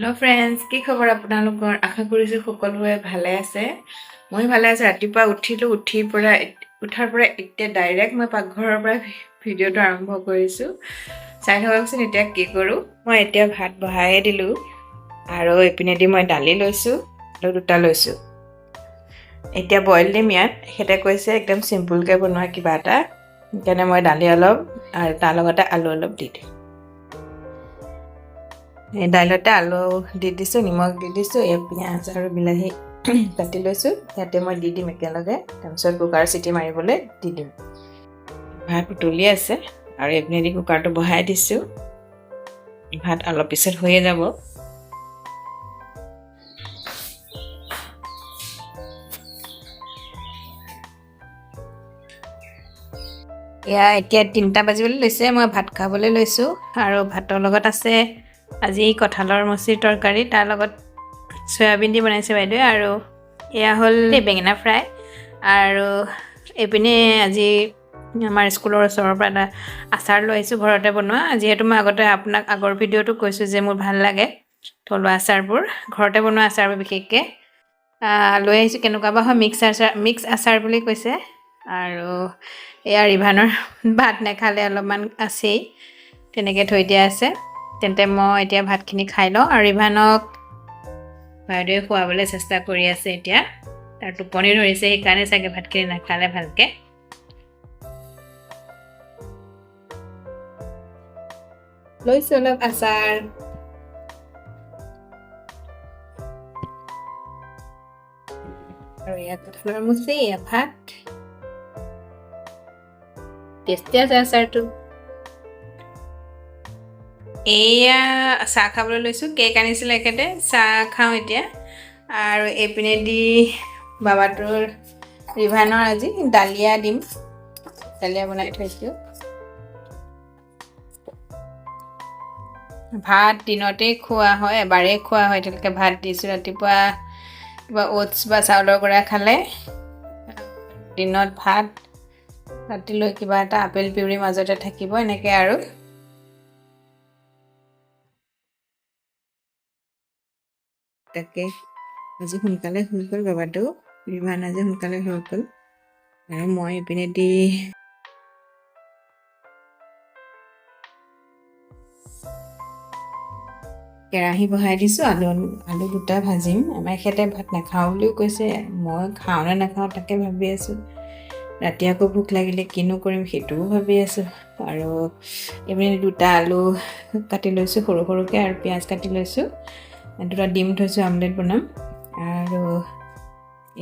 Hello' friends, কি খবৰ আপোনালোকৰ? আশা কৰিছোঁ সকলোৱে ভালে আছে। মই ভালে আছোঁ। ৰাতিপুৱা উঠিলোঁ, উঠাৰ পৰা এতিয়া ডাইৰেক্ট মই পাকঘৰৰ পৰা ভিডিঅ'টো আৰম্ভ কৰিছোঁ। চাই থাককচোন এতিয়া কি কৰোঁ। মই এতিয়া ভাত বহায়ে দিলোঁ আৰু এইপিনেদি মই দালি লৈছোঁ আৰু দুটা লৈছোঁ। এতিয়া বইল দিম। ইয়াত তেখেতে কৈছে একদম চিম্পুলকৈ বনোৱা কিবা এটা, সেইকাৰণে মই দালি অলপ আৰু তাৰ লগতে আলু অলপ দি দিম। এই দাইলতে আলু দি দিছোঁ, নিমখ দি দিছোঁ, এই পিঁয়াজ আৰু বিলাহী কাটি লৈছোঁ, ইয়াতে মই দি দিম একেলগে। তাৰপিছত কুকাৰ চিটি মাৰিবলৈ দি দিম। ভাত উতলি আছে আৰু এইপিনেদি কুকাৰটো বহাই দিছোঁ। ভাত অলপ পিছত হৈয়ে যাব। এয়া এতিয়া 3টা বাজিবলৈ লৈছে, মই ভাত খাবলৈ লৈছোঁ। আৰু ভাতৰ লগত আছে আজি কঁঠালৰ মুচিৰ তৰকাৰী, তাৰ লগত চয়াবিন দি বনাইছে বাইদেৱে। আৰু এয়া হ'ল বেঙেনা ফ্ৰাই। আৰু এইপিনে আজি আমাৰ স্কুলৰ ওচৰৰ পৰা এটা আচাৰ লৈ আহিছোঁ, ঘৰতে বনোৱা। যিহেতু মই আগতে আপোনাক আগৰ ভিডিঅ'টো কৈছোঁ যে মোৰ ভাল লাগে থলুৱা আচাৰবোৰ, ঘৰতে বনোৱা আচাৰবোৰ বিশেষকৈ। লৈ আহিছোঁ, কেনেকুৱা বা হয়, মিক্স আচাৰ বুলি কৈছে। আৰু এয়া ৰিভানৰ ভাত নাখালে অলপমান আছেই, তেনেকৈ থৈ দিয়া আছে। তেন্তে মই এতিয়া ভাতখিনি খাই লওঁ। আৰু ৰিভানক বাইদেৱে খুৱাবলৈ চেষ্টা কৰি আছে এতিয়া, তাৰ টোপনি ধৰিছে, সেইকাৰণে চাগে ভাতখিনি নাখালে ভালকৈ। লৈছোঁ অলপ আচাৰ। আৰু ইয়াত কঁঠালৰ মুচি, এয়া ভাত। টেষ্টি আছে আচাৰটো। এয়া চাহ খাবলৈ লৈছোঁ, কেক আনিছিলে এখেতে, চাহ খাওঁ এতিয়া। আৰু এইপিনেদি বাবাটোৰ ৰিভানৰ আজি ডালিয়া দিম, ডালিয়া বনাই থৈছোঁ। ভাত দিনতেই খোৱা হয়, এবাৰেই খোৱা হয়। এতিয়ালৈকে ভাত দিছোঁ। ৰাতিপুৱা কিবা অ'টছ বা চাউলৰ গুড়া খালে, দিনত ভাত, ৰাতিলৈ কিবা এটা আপেল পিউৰি মাজতে থাকিব, এনেকৈ। আৰু তাকে আজি সোনকালে হৈ গ'ল বাবাটো, ৰিভান আজি সোনকালে হৈ গ'ল। আৰু মই এইপিনেদি কেৰাহী বহাই দিছোঁ। আলু দুটা ভাজিম। আমাৰ এখেতে ভাত নাখাওঁ বুলিও কৈছে, মই খাওঁ নে নাখাওঁ তাকে ভাবি আছোঁ। ৰাতি আকৌ ভোক লাগিলে কিনো কৰিম সেইটোও ভাবি আছোঁ। আৰু এইপিনে দুটা আলু কাটি লৈছোঁ সৰু সৰুকৈ, আৰু পিঁয়াজ কাটি লৈছোঁ, দুটা ডিম থৈছোঁ, আমলেট বনাম। আৰু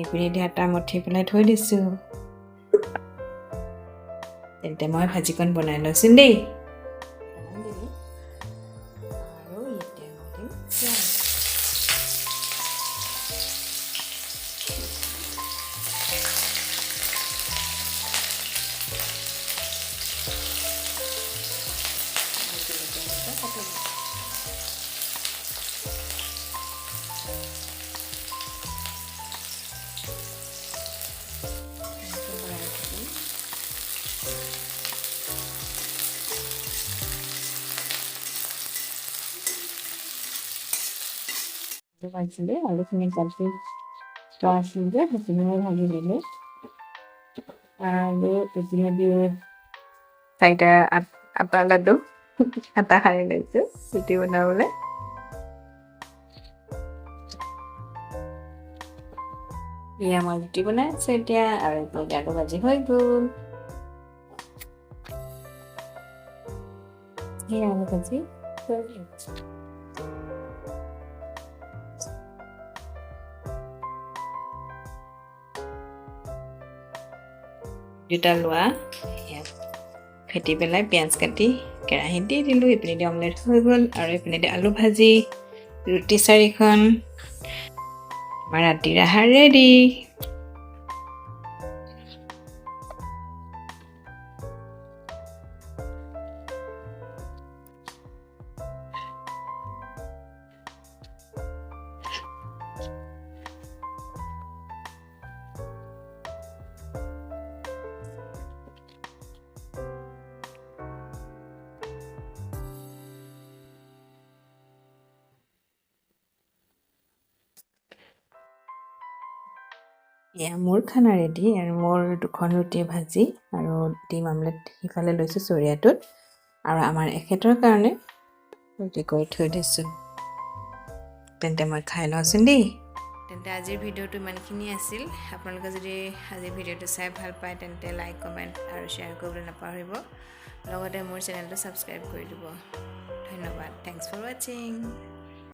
এইপিনেদি আটা মঠি পেলাই থৈ দিছোঁ। তেন্তে মই ভাজিকণ বনাই লৈছোঁ দেই। আৰু এতিয়া মই দিম পিঁয়াজ। জলকীয়া দুটা কাটি লৈছোঁ। এনেকৈ লৰাই থাকিম। আলু ভাজিলে, আলুখিনি কাটি থোৱা আছিল যে সেইখিনি মই ভাজি দিলোঁ। আৰু এইপিনেদি 4টা আটা লাডু আটা সানি লৈছোঁ ৰুটি বনাবলৈ। এয়া মই ৰুটি বনাই আছোঁ এতিয়া। আৰু এইপিনে আলু ভাজি হৈ গ'ল। সেয়া আলু ভাজি হৈ গ'ল। দুটা লোৱা ইয়াত ফেটি পেলাই পিঁয়াজ কাটি কেৰাহীত দি দিলোঁ। এইপিনেদি অমলেট হৈ গ'ল। আৰু এইপিনেদি আলু ভাজি, ৰুটি 4খন, আমাৰ ৰাতিৰ আহাৰ ৰেডি। এয়া মোৰ খানা ৰেডি আৰু মোৰ দুখন ৰুটি, ভাজি আৰু ডিম আমলেট সিফালে লৈছোঁ চৰিয়াটোত আৰু আমাৰ এখেতৰ কাৰণে ৰুটি কৰি থৈ দিছোঁ। তেন্তে মই খাই লওঁচোন দেই। তেন্তে আজিৰ ভিডিঅ'টো ইমানখিনি আছিল। আপোনালোকে যদি আজিৰ ভিডিঅ'টো চাই ভাল পায়, তেন্তে লাইক, কমেণ্ট আৰু শ্বেয়াৰ কৰিবলৈ নাপাহৰিব। লগতে মোৰ চেনেলটো ছাবস্ক্ৰাইব কৰি দিব। ধন্যবাদ। Thanks for watching.